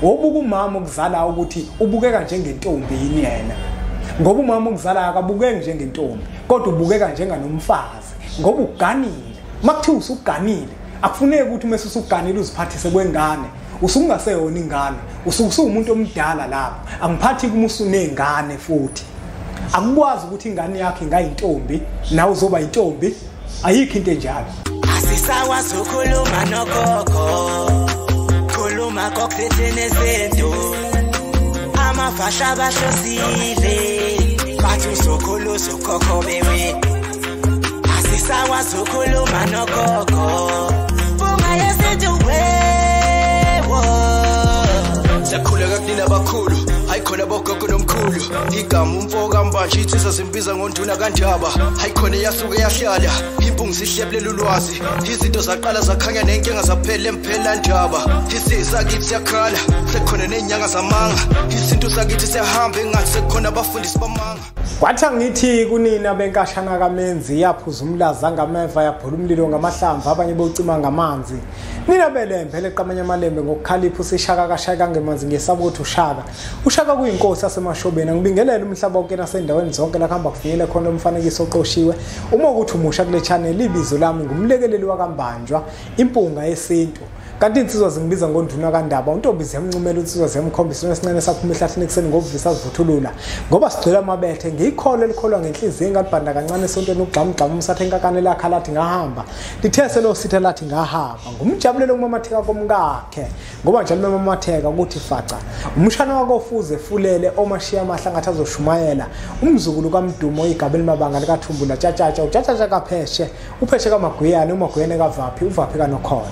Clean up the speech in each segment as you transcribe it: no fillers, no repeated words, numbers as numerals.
Wobuka umama okuzalayo ukuthi ubukeka njengentombi yini yena, ngoba umama okuzalayo akabukeki njengentombi kodwa ubukeka njenganomfazi ngoba uganile. Makuthiwa usuganile akufuneki ukuthi uma usuganile uziphathise kwengane, usungaseyona ingane, usukusumuntu omdala lapho. Angiphathi kuma usunengane futhi akukwazi ukuthi ingane yakhe ingayintombi nawe uzoba intombi, ayikho into enjalo. Asisakwazi ukukhuluma nogogo, khuluma kokuthethene izinto, amafasha bahlosile bathi uzokhulu uzokhokho bewe. Asisakwazi ukukhuluma nogogo, bunga yesintu wewo. Siyakhuleka kunina abakhulu, hayi khona bogogo nomkhulu. Igama umfo kaMbanje insizwa zimbiza ngonduna kaNdaba. Hayi khona yasuke yahlala impungu sihlebulela ulwazi. Izinto zaqala zakhanya nenkinga zaphela emphela ndaba. Isizwe sakithi siyakhala, sekukhona nezinyanga zamanga. Isintu sakithi siyahamba engathi sekukhona abafundisi bamanga. Kwathi angithi kunina benkashana kaMenzi, yaphuza umlaza ngameva, yaphula umlilo ngamahlamvu, abanye bocima ngamanzi. Nina belembe leqamanye amalembe ngokukhalipha usishaka kashaka ngemanzi, ngesaba ukuthi ushaka. Ushaka kuyinkosi yasemashobeni. Ngibingelela umhlaba wonke nasendaweni zonke la kuhamba kufinyele khona umfanekiso oqoshiwe. Uma ukuthi umusha kule channel, ibizo lami ngumlekeleli wakaMbanjwa, impunga yesintu. Kanti insizwa zingibiza ngonduna kaNdaba, untombi ziyamncumela, insizwa ziyamkhombisa esincane saphuma ehlathini ekuseni ngobuvisa sivuthulula. Ngoba sigcwele amabethe, ngiyikholo elikholwa ngenhliziyo engalibhanda kancane esontweni ugxamugxamu umsathe enkakane lakha lathi ngahamba. Lithese lo sitha lathi ngahamba. Ngumjabulelo umamatheka komkakhe, ngoba njalo memamatheka ukuthi faca. Umshana wakofuze fulele omashiya amahla ngathi azoshumayela. Umzukulu kaMdumo igaba elimabanga likaThumbula tshatshatsha, utshatshatsha kapheshe, upheshe kaMaguyane, uMaguyane kaVaphi, uVaphi kaNokhona.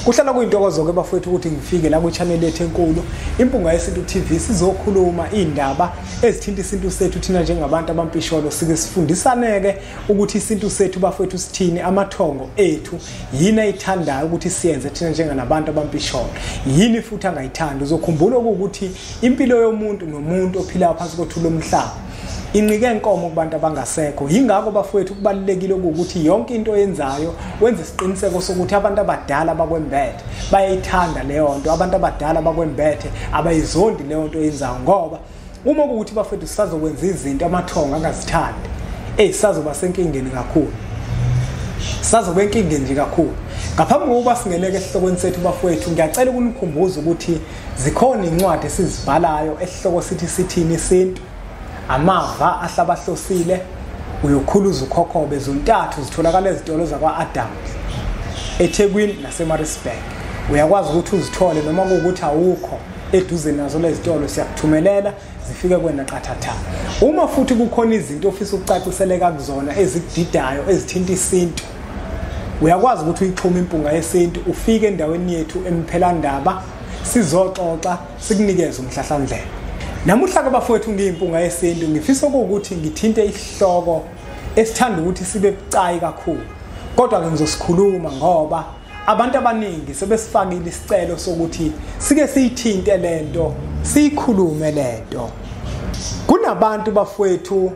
Kuhlala kuyintokozo ke bafowethu ukuthi ngifike la kwi-channel yethu enkulu Impunga Yesintu TV, sizokhuluma indaba ezithinta isintu sethu thina njengabantu abampisholo. Sike sifundisaneke ukuthi isintu sethu bafowethu sithini, amathongo ethu yini ayithandayo ukuthi siyenze thina njenganabantu abampisholo, yini futhi angayithandi. Uzokhumbula ukuthi impilo yomuntu nomuntu ophilayo phansi kothuli lomhlaba inqike enkomo kubantu abangasekho. Yingakho bafowethu kubalulekile ukuthi yonke into oyenzayo wenze isiqiniseko sokuthi abantu abadala bakwembethe bayayithanda leyo nto, abantu abadala bakwembethe abayizondi leyo nto oyenzayo. Ngoba uma kuwukuthi bafowethu sisazokwenza izinto amathongo angazithandi, sazoba senkingeni kakhulu, sazoba enkingeni nje kakhulu. Ngaphambi kokuba singeneke esihlokweni sethu bafowethu, ngiyacela ukunikhumbuza ukuthi zikhona incwadi esizibhalayo esihloko sithi sithini isintu, amava ahlabahlosile, uyokhuluza ukhokhobe. Zontathu zitholakala ezitolo zakwa-Adams eThekwini naseMaritzburg. Uyakwazi ukuthi uzithole noma kuwukuthi awukho eduze nazo lezitolo, siyakuthumelela zifike kwena qathatha. Uma futhi kukhona izinto ofisa ukucaciseleka kuzona ezikudidayo ezithinta isintu, uyakwazi ukuthi uyixhume Impunga Yesintu, ufike endaweni yethu eMphelandaba, sizoxoxa sikunikeze umhlahlandlela. Namuhla ke bafowethu ngiyimpunga yesintu, ngifisa ukuthi ngithinte isihloko esithanda ukuthi sibe bucayi kakhulu, kodwa ke ngizosikhuluma ngoba abantu abaningi sebesifakile isicelo sokuthi sike siyithinte lento, siyikhulume lento. Kunabantu bafowethu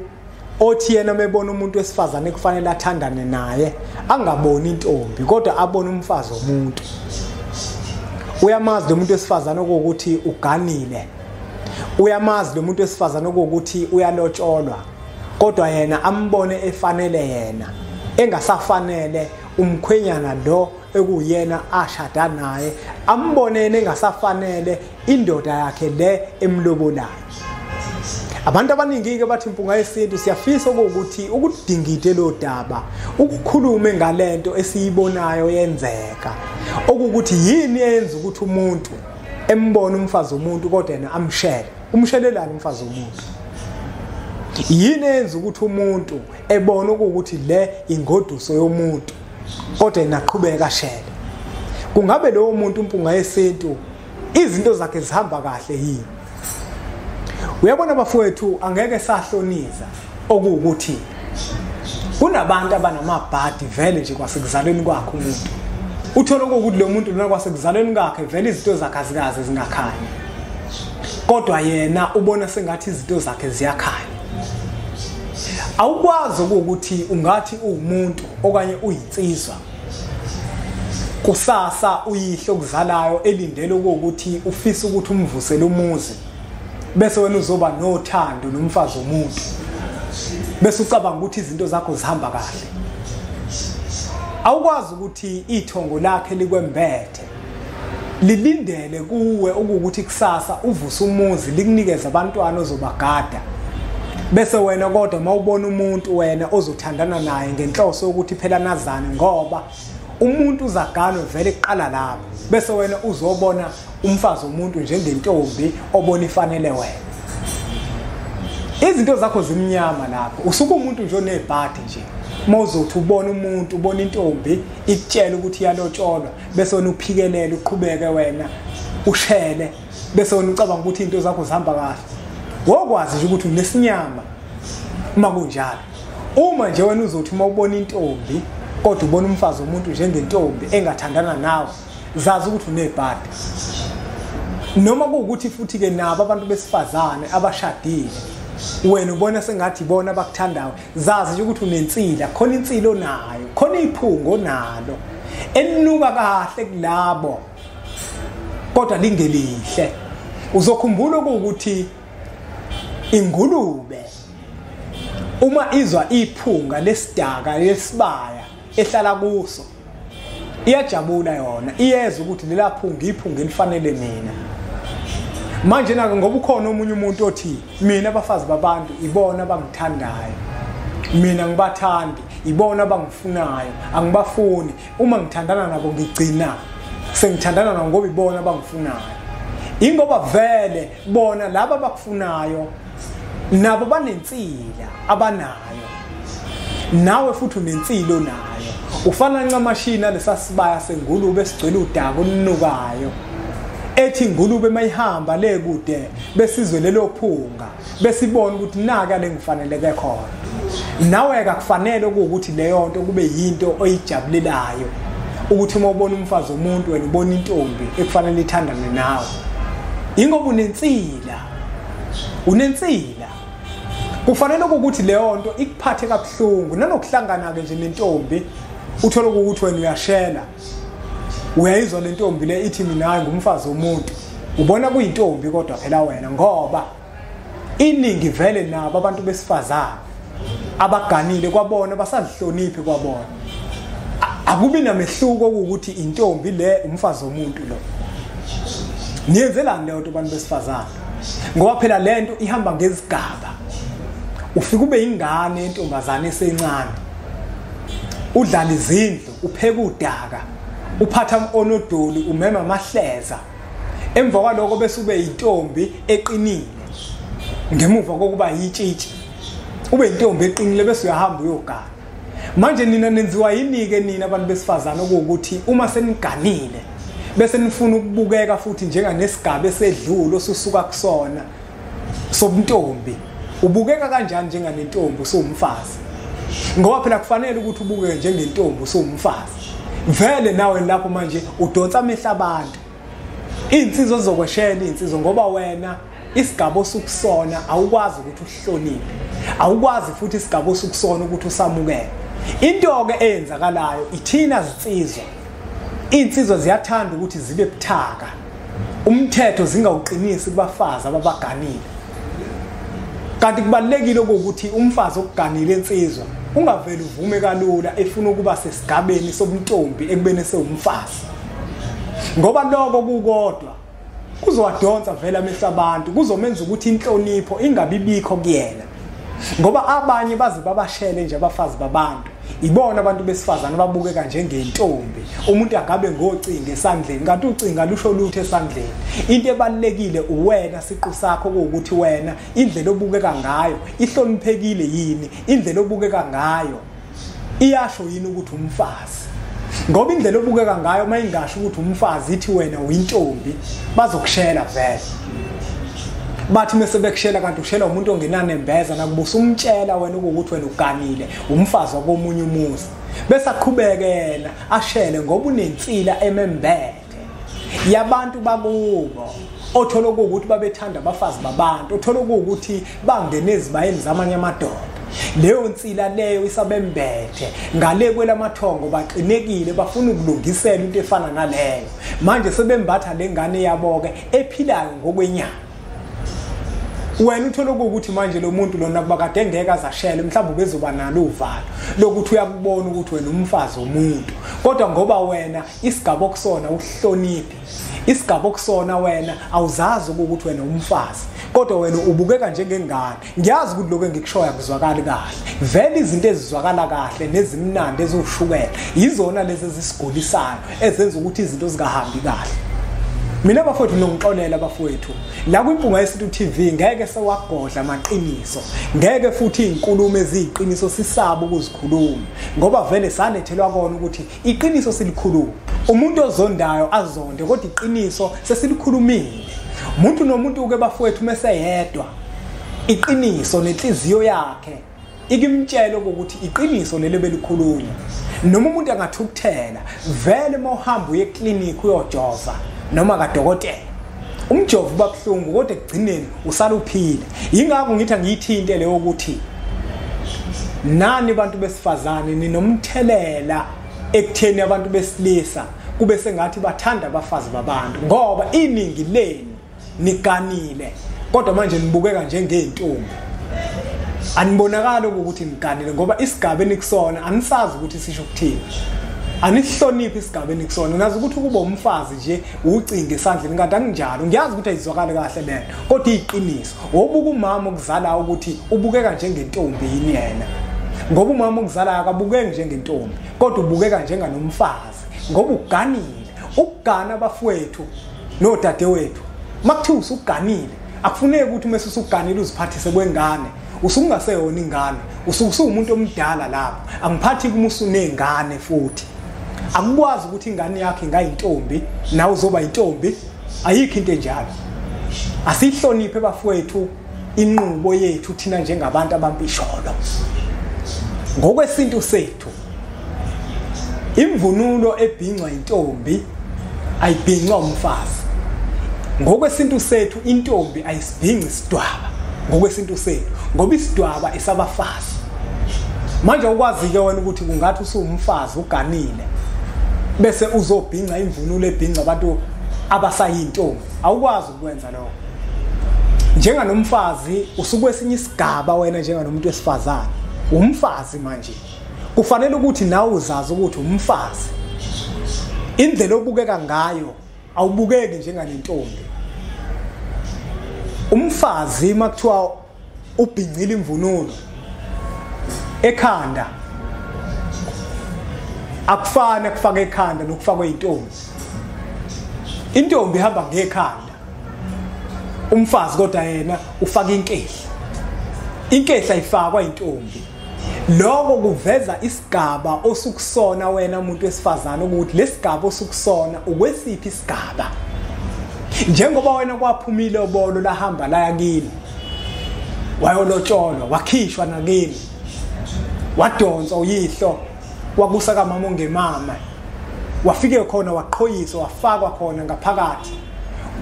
othi yena mebona umuntu wesifazane kufanele athandane naye, angaboni intombi kodwa abone umfazi womuntu. Uyamazi lo muntu wesifazane okuwukuthi uganile, uyamazi lo muntu wesifazane okuwukuthi uyalotsholwa, kodwa yena ambone efanele yena, engasafanele umkhwenyana lo ekuyena ashada naye, ambone yena engasafanele indoda yakhe le emlobolayo. Abantu abaningi ke bathi Impunga Yesintu siyafisa ukuthi ukudingide lo daba, ukukhulume ngalento esiyibonayo yenzeka, okukuthi yini eyenza ukuthi umuntu embone umfazi womuntu kodwa yena amshele. Umshelelani umfazi womuntu? Yini eyenza ukuthi umuntu ebone ukuthi le ingoduso yomuntu kodwa yena aqhubeka ashele? Kungabe lowo muntu Impunga Yesintu izinto zakhe zihamba kahle yini? Uyabona bafowethu, angeke sahloniza okuwukuthi kunabantu abanamabhadi vele nje kwasekuzalweni kwakhe umuntu. Uthola ukuthi lo muntu lona kwasekuzalweni kwakhe vele izinto zakhe azikaze zingakhanya, kodwa yena ubona sengathi izinto zakhe ziyakhanya. Awukwazi ukuthi ungathi uwumuntu okanye uyinsizwa Kusasa uyihlo okuzalayo elindele ukuthi ufisa ukuthi umvusele umuzi, bese wena uzoba nothando nomfazi womuntu, bese ucabanga ukuthi izinto zakho zihamba kahle. Awukwazi ukuthi ithongo lakhe likwembethe lilindele kuwe ukuthi kusasa uvuse umuzi likunikeze abantwana ozobagada, bese wena kodwa mawubona umuntu wena ozothandana naye ngenhloso yokuthi phela nazane, ngoba umuntu uzaganwe vele kuqala lapho, bese wena uzobona umfazi womuntu njengentombi obona ifanele wena. Izinto zakho zimnyama lapho, usuke umuntu nje onebhadi nje. Mawuzothi ubona umuntu, ubona intombi ikutshela ukuthi iyalotsholwa, bese wena uphikelele uqhubeke wena ushele, bese wena ucabanga ukuthi into zakho zihamba kahle. Wokwazi nje ukuthi unesinyama uma kunjalo. Uma nje wena uzothi uma ubona intombi kodwa ubona umfazi womuntu njengentombi engathandana nawe, zazi ukuthi unebhadi. Noma kuwukuthi futhi ke nabo abantu besifazane abashadile, wena ubona sengathi ibona abakuthandayo, zazi nje ukuthi unensila, khona insila onayo, khona iphungo onalo elinuka kahle kulabo kodwa lingelihle. Uzokhumbula ukuthi ingulube uma izwa iphunga lesidaka lesibaya ehlala kuso, iyajabula yona, iyeza ukuthi lela phunga iphunga elifanele mina. Manje nake ngoba ukhona omunye umuntu othi mina abafazi babantu ibona abangithandayo, mina ngibathandi, ibona abangifunayo, angibafuni, uma ngithandana nabo ngigcina sengithandana nabo ngoba ibona abangifunayo. Ingoba vele bona laba abakufunayo nabo banensila abanayo, nawe futhi unensila onayo. Ufana ncamashina lesasibaya sengulube esigcwele udaka olunukayo, ethi ingulube mayihamba le kude besizwe lelo phunga, besibona ukuthi naka lengifaneleke khona. Nawe akufanele ukuthi leyo nto kube yinto oyijabulelayo, ukuthi uma ubona umfazi womuntu wena ubona intombi ekufanele ithandane nawe, ingoba unensila, unensila. Kufanele ukuthi leyo nto ikuphathe kabuhlungu. Nanokuhlangana ke nje nentombi, uthola ukuthi wena uyashela, uyayizwa lentombi le ithi mina hayi ngumfazi womuntu, ubona kuyintombi kodwa phela wena, ngoba iningi vele nabo abantu besifazane abaganile kwabona basazihloniphi kwabona, akubi namehluko ukuthi intombi le umfazi womuntu lo. Niyenzelani leyo nto abantu besifazane? Ngoba phela lento ihamba ngezigaba. Ufika ube ingane yentombazane esencane, udlala izindlu, upheka udaka, uphatha onodoli, umema amahleza, emva kwaloko bese ube intombi eqinile. Ngemuva kokuba yitshitshi ube intombi eqinile, bese uyahamba uyogana. Manje nina nenziwa yini-ke nina abantu besifazane okuwukuthi uma seniganile bese nifuna ukubukeka futhi njenganesigaba esedlule osusuka kusona sobuntombi? Ubukeka kanjani njenganentombi usuwumfazi? Ngoba phela kufanele ukuthi ubukeke njengentombi usuwumfazi. Vele nawe lapho manje udonsa amehlo abantu, insizwa zizokweshela insizwa, ngoba wena isigaba osukusona awukwazi ukuthi uhloniphe, awukwazi futhi isigaba osukusona ukuthi usamukele. Into-ke eyenzakalayo ithina zinsizwa, insizwa ziyathanda ukuthi zibe buthaka, umthetho zingawuqinisi kubafazi ababaganile. Kanti kubalulekile ukuthi umfazi okuganile insizwa ungaveli uvume kalula efuna ukuba sesigabeni sobuntombi ekubeni sewumfazi, ngoba lokho kukodwa kuzowadonsa vele amehlo abantu, kuzomenza ukuthi inhlonipho ingabi bikho kuyena. Ngoba abanye baze babashele nje abafazi babantu, ibona abantu besifazane ababukeka njengentombi, umuntu angabe ngocingo esandleni, kanti ucinga lusho lutho esandleni. Into ebalulekile uwena siqu sakho, ukuthi wena indlela obukeka ngayo ihloniphekile yini, indlela obukeka ngayo iyasho yini ukuthi umfazi. Ngoba indlela obukeka ngayo mayingasho ukuthi umfazi, ithi wena uyintombi, bazokushela vele. Bathi mase bekushela, kanti ushela umuntu ongenanembeza, nakubusa umtshela wena ukuthi wena uganile, umfazi wakomunye umuzi, bese aqhubekela ashele ngoba unensila emembethe yabantu bakubo, othola ukuthi babethanda abafazi babantu, othola ukuthi bangene ezibayeni zamanye amadoda. Leyo nsila leyo isabembethe ngale kwelamathongo, baqinekile, bafuna ukulungisela into efana naleyo. Manje sebembatha lengane yabo ke ephilayo ngokwenyama. Wena uthola ukuthi manje lo muntu lona kuba kade ngeke azashele, mhlawumbe ubezoba nalo uvalo lokuthi uyakubona ukuthi wena umfazi womuntu, kodwa ngoba wena isigaba okusona uhloniphi, isigaba okusona wena awuzazi ukuthi wena umfazi, kodwa wena ubukeka njengengane. Ngiyazi ukuthi lokho engikushoyo akuzwakali kahle. Vele izinto ezizwakala kahle nezimnandi eziwushukela yizona lezi ezisigulisayo, ezenza ukuthi izinto zingahambi kahle. Mina bafowethu nongixolela bafowethu, la kwiMpunga Yesintu TV ngeke sewagodla amaqiniso, ngeke futhi izinkulumo eziyiqiniso sisabe ukuzikhuluma, ngoba vele salethelwa kona ukuthi iqiniso silikhuluma. Umuntu ozondayo azonde, kodwa iqiniso sesilikhulumile. Umuntu nomuntu ke bafowethu meseyedwa, iqiniso nenhliziyo yakhe ikimtshela ukuthi iqiniso leli belikhulunywa. Noma umuntu angathukuthela, vele mawuhamba uye eclinic uyojova noma kadokotela, umjovo uba buhlungu, kodwa ekugcineni usala uphile. Yingakho ngithi angiyithinte leyo ukuthi nani bantu besifazane ninomthelela ekutheni abantu besilisa kube sengathi bathanda abafazi babantu, ngoba iningi lenu niganile, kodwa manje nibukeka njengezintombi. Anibonakali ukuthi niganile, ngoba isigaba enikusona anisazi ukuthi sisho ukuthini. Anihloniphi isigaba enikusona. Nazi ukuthi ukuba umfazi nje ucinge esandleni, kanti akunjalo. Ngiyazi ukuthi ayizwakali kahle lento, kodwa iyiqiniso. Wobuka umama okuzalayo ukuthi ubukeka njengentombi yini yena, ngoba umama okuzalayo akabukeki njengentombi, kodwa ubukeka njenganomfazi, ngoba uganile. Ukugana abafowethu nodadewethu, makuthiwa usuganile, akufuneki ukuthi uma usuganile uziphathise kwengane. Usungaseyona ingane, usukusumuntu omdala lapho. Angiphathi kuma usunengane futhi. Akukwazi ukuthi ingane yakhe ingayintombi nawe uzoba intombi, ayikho into enjalo. Asihloniphe bafowethu inqubo yethu thina njengabantu abampisholo. Ngokwesintu sethu, imvunulo ebhincwa intombi ayibhincwa umfazi. Ngokwesintu sethu intombi ayisibhinci isidwaba, ngokwesintu sethu, ngoba isidwaba esabafazi. Manje ukwazi ke wena ukuthi kungathi usumfazi uganile bese uzobhinca imvunulo ebhinca abantu abasayintombi, awukwazi ukwenza lokho. Njenganomfazi usukwesinye isigaba wena njenganomuntu wesifazane, umfazi manje kufanele ukuthi nawe uzazi ukuthi umfazi. Indlela obukeka ngayo awubukeki njenganentombi. Umfazi makuthiwa ubhincile imvunulo ekhanda, akufani akufaka ekhanda nokufakwe intombi. Intombi ihamba ngekhanda, umfazi kodwa yena ufaka inkehla. Inkehla ifakwa intombi. Lokho kuveza isigaba osukusona wena umuntu wesifazane, ukuthi lesigaba osukusona ukwesiphi isigaba. Njengoba wena kwaphumile obolo lahamba laya kini, wayolotsholwa, wakhishwa nakini, wadonswa uyihlo, wakusa kamama ongemama, wafike khona waqhoyiswa, wafakwa khona ngaphakathi,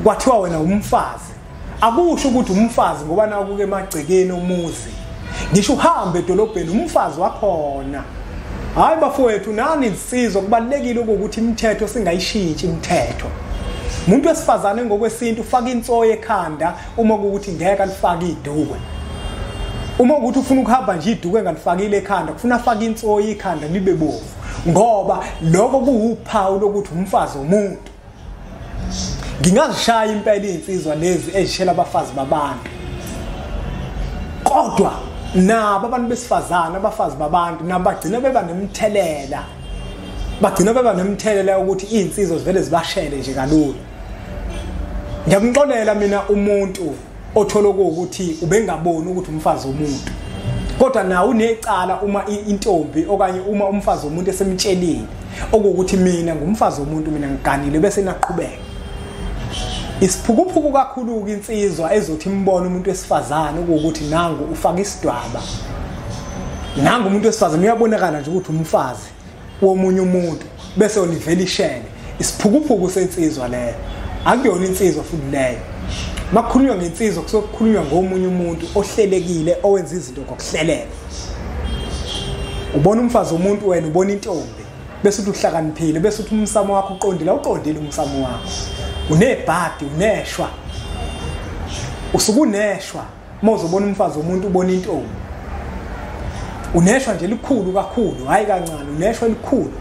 kwathiwa wena umfazi. Akusho ukuthi umfazi ngoba nakuke emagcekeni omuzi, ngisho uhambe edolobheni umfazi wakhona. Hayi bafowethu, nani insizwa, kubalekile ukuthi imithetho singayishintshi imithetho. Umuntu wesifazane ngokwesintu ufaka insoyi ekhanda uma kuwukuthi ngeke alifake idukwe. Uma ukuthi ufuna ukuhamba nje idukwe engalifakile ekhanda, kufuna afake insoyi ekhanda libe bovu, ngoba lokho kuwuphawu lokuthi umfazi womuntu. Ngingazishaya impela izinsizwa lezi ezishela abafazi babantu, kodwa nabo abantu besifazane, abafazi babantu nabo bagcina beba nemthelela, bagcina beba nemthelela ukuthi izinsizwa zivele zibashele nje kalula. Ngiyamxolela mina umuntu othola ukuthi ubengaboni ukuthi umfazi womuntu, kodwa nawe unecala uma intombi okanye uma umfazi womuntu esemtshelile okuwukuthi mina ngumfazi womuntu, mina ngiganile, bese naqhubeka. Isiphukuphuku kakhulu insizwa ezothi imbone umuntu wesifazane ukuthi nangu ufaka isidwaba, nangu umuntu wesifazane uyabonakala nje ukuthi umfazi womunye umuntu, bese univela ishele. Isiphukuphuku sensizwa leyo, akuyona insizwa futhi leyo. Makukhulunywa ngensizwa kusuke kukhulunywa ngomunye umuntu ohlelekile owenza izinto ngokuhleleka. Ubona umfazi womuntu wena ubona intombi bese uthi uhlakaniphile, bese uthi umsamo wakho uqondile, awuqondile umsamo wakho. Unebhadi, uneshwa. Usukuneshwa uma uzobona umfazi womuntu ubona intombi. Uneshwa nje likhulu kakhulu, hayi kancane, uneshwa elikhulu.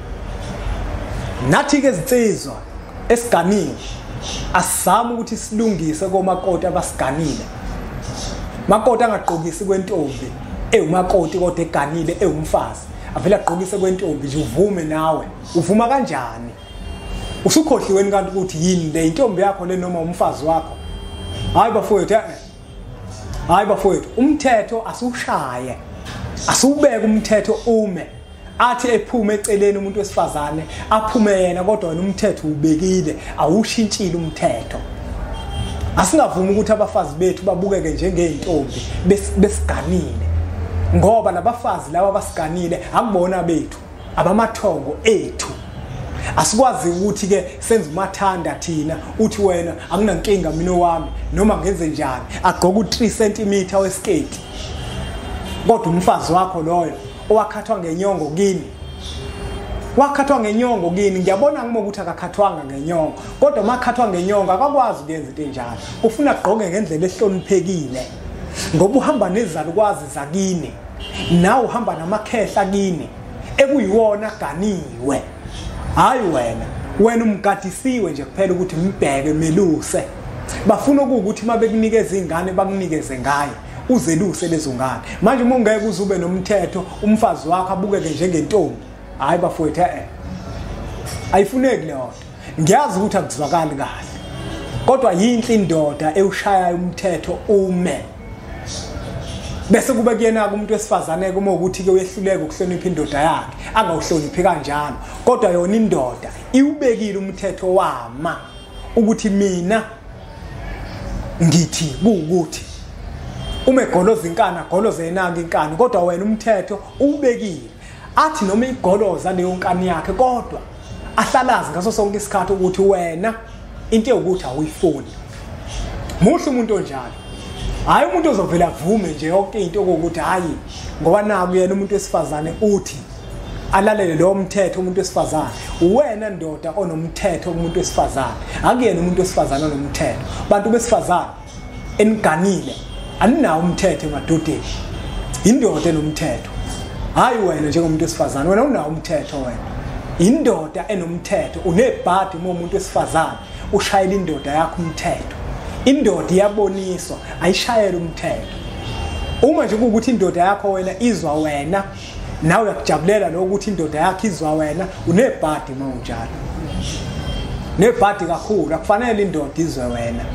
Nathi ke izinsizwa esiganile asizame ukuthi silungise komakoti abasiganile. Makoti angagqokisi kwentombi ewumakoti kodwa eganile ewumfazi, avela agqokise kwentombi nje uvume nawe. Uvuma kanjani? Usukhohliweni kanti ukuthi yini le intombi yakho le noma umfazi wakho? Hayi bafowethu, hayi bafowethu, umthetho asiwushaye, asiwubeke umthetho ume. Athi ephume eceleni umuntu wesifazane aphume yena, kodwa wena umthetho ubekile, awushintshile umthetho. Asingavumi ukuthi abafazi bethu babukeke njengeyintombi besiganile, ngoba labafazi laba abasiganile akubona bethu, abamathongo ethu. Asikwazi ukuthi ke senze umathanda thina, uthi wena akunankinga mina wami noma ngenze njani, agqoke u3 cm wesiketi, kodwa umfazi wakho loyo owakhathwa ngenyongo kini, wakhathwa ngenyongo kini. Ngiyabona ngima ukuthi akakhathwanga ngenyongo, kodwa makhathwa ngenyongo akakwazi ukuyenza into enjalo. Ufuna agqoke ngendlela ehloniphekile, ngoba uhamba nezalukwazi zakini, nawe uhamba namakhehla kini ekuyiwona ganiwe. Hayi wena, wena umgadisiwe nje kuphela ukuthi mbheke meluse. Bafuna ukuthi mabekunikeza ingane bakunikeze ngaye, uzeluse lezo ngane. Manje uma ungeke uzube nomthetho, umfazi wakho abukeke njengentombi, hayi bafowethu, ayifuneki leyo nto. Ngiyazi ukuthi akuzwakali kahle, kodwa yinhle indoda ewushayayo umthetho ume. Bese kube kuyena umuntu wesifazane uma ukuthi ke uyehluleka ukuhlonipha indoda yakhe, angawuhloniphi kanjalo, kodwa yona indoda iwubekile umthetho wama ukuthi mina ngithi kuukuthi uma egoloza inkani agoloze yena inkani, kodwa wena umthetho uwubekile. Athi noma igoloza leyo nkani yakhe, kodwa ahlalazi ngaso sonke isikhathi ukuthi wena into ewukuthi awuyifuni. Muhle umuntu onjalo. Hayi umuntu ozovela avume nje yonke into ukuthi hayi ngoba naku yena umuntu wesifazane uthi alalele lo mthetho umuntu wesifazane. Wena ndoda onomthetho umuntu wesifazane, akuyena umuntu wesifazane onomthetho. Bantu besifazane eniganile aninawo umthetho emadodeni, indoda enomthetho. Hayi wena njengomuntu wesifazane, wena unawo umthetho wena. Indoda enomthetho, unebhadi uma umuntu wesifazane ushayela indoda yakho umthetho. Indoda iyaboniswa, ayishayele umthetho. Uma nje kuwukuthi indoda yakho wena izwa wena, nawe uyakujabulela lokho ukuthi indoda yakho izwa wena, unebhadi uma unjalo. Nebhadi kakhulu, akufanele indoda izwe wena.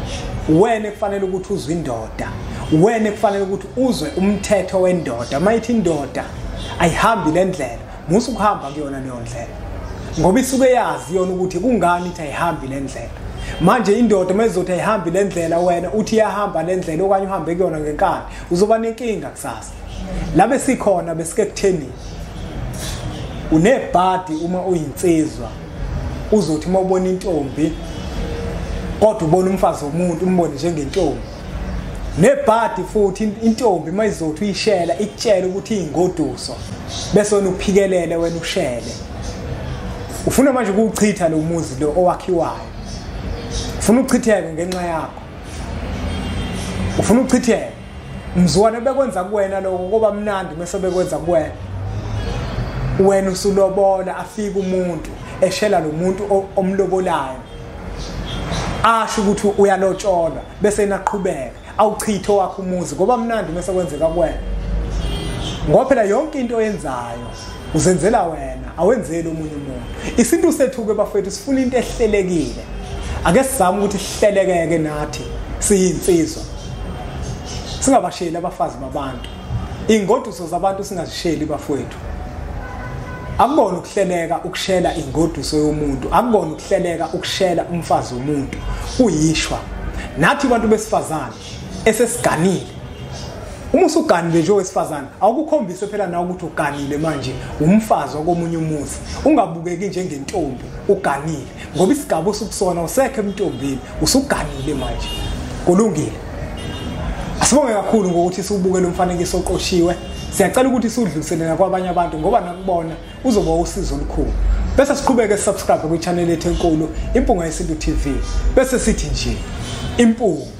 Wena kufanele ukuthi uzwe indoda. Wena kufanele ukuthi uzwe umthetho wendoda. Mayithi indoda ayihambi le ndlela, musu kuhamba kuyona leyo ndlela, ngoba isuke yazi yona ukuthi kungani ithi ayihambi le ndlela. Manje indoda mayizothi ayihambi le ndlela, wena uthi iyahamba le ndlela okanye uhambe kuyona ngenkani, uzoba nenkinga kusasa. Labe sikhona besike kutheni, unebhadi uma uyinsizwa uzothi uma ubona intombi kodwa ubona umfazi womuntu umbone njengentombi. Nebhadi futhi intombi mayizothi uyishela ikutshela ukuthi ingoduso, bese wena uphikelele wena ushele. Ufuna manje ukuchitha lo muzi lo owakhiwayo, ufuna uchitheke ngenxa yakho, ufuna uchitheke. Mzwane bekwenza kuwena lokho kuba mnandi mase bekwenza kuwena. Wena usulobola, afika umuntu eshela lo muntu omlobolayo, asho ukuthi uyalotsholwa, bese inaqhubeka awuchithe wakho umuzi ngoba mnandi mase kwenzeka kuwena. Ngoba phela yonke into oyenzayo uzenzela wena, awenzeli omunye umuntu. Isintu sethu ke bafethu sifuna into ehlelekile. Ake sizame ukuthi sihlelekeke nathi siyinsizwa, singabasheli abafazi babantu, ingoduso zabantu singazisheli bafowethu. Akubona ukuhleleka ukushela ingoduso yomuntu, akubona ukuhleleka ukushela umfazi womuntu, kuyishwa. Nathi abantu besifazane esesiganile, uma usuganile nje owesifazane awukukhombise phela nawe ukuthi uganile manje umfazi wakomunye umuzi, ungabukeki njengentombi uganile, ngoba isigaba osukusona usekho emntombini, usuganile manje. Kulungile. Asibonge kakhulu ngokuthi siwubukele umfanekiso oqoshiwe. Siyacela ukuthi siwudlulisele nakwabanye abantu ngoba nakubona uzoba usizo olukhulu. Bese siqhubeke subscribe kwi-channel yethu enkulu Impunga Yesintu TV. Bese sithi nje impunga.